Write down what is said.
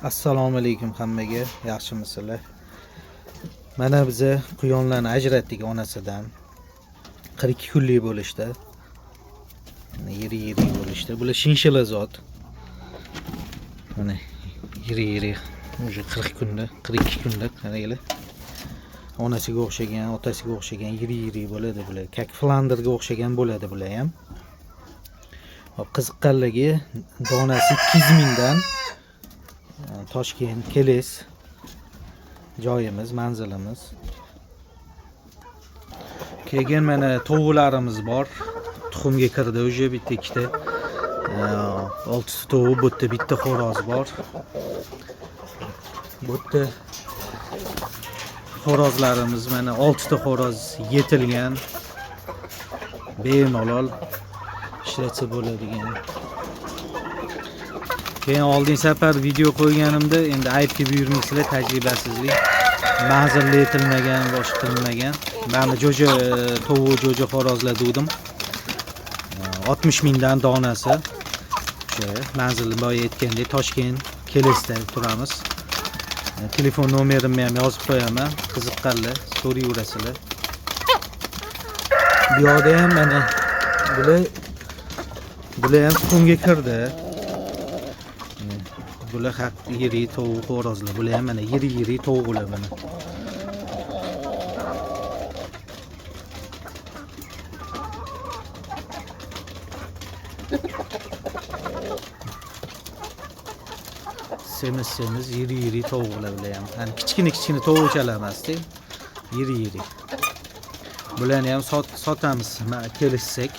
Assalomu alaykum hammaga, yaxshimisizlar? Mana biza quyonlarni ajratdik onasidan. 42 kunlik bo'lishdi. Mana yiri-yiri bo'lishdi. Bular shinshila zot. Mana yiri-yiri уже 40 kunda, 42 kunda qaranglar. Onasiga o'xshagan, otasiga o'xshagan yiri-yiri bo'ladi bular. Kak Flanderga o'xshagan bo'ladi bular ham. Hop, qiziqqanligi donasi 200 mingdan. Toshkent, Keles joyimiz, manzilimiz. Keyin mana tovuqlarimiz bor. Tuxumga kirdi уже bitta ikkita. Oltita tovuq, bu yerda bitta xo'roz bor. Bu yerda xo'rozlarimiz mana 6 ta xo'roz yetilgan. Bemalol ishlatsa bo'ladigan. Keyin oldin safar video qo'yganimda endi aybga buyurmaysizlar, tajribasizlik. Manzilli yetilmagan, boshqa qilinmagan. Mana jo'ja tovuq, jo'ja xo'rozlar dedim. 60 mingdan donasi. O'sha manzilni boya aytgandek Toshkent Kelesda turamiz. Telefon nomerimni ham yozib qo'yaman. Qiziqqanlar so'rayverasizlar. Bu yoqda ham mana bular ham tuxumga kirdi. Bular haq yiri tovuq xo'rozlar. Bular ham mana yiri-yiri tovuqlar mana. Semiz semiz yiri-yiri tovuqlar bular ham. Hani kichkina kichkina tovuqchalar emas-da. Yiri-yiri. Bularni ham sotamiz, kelishsak.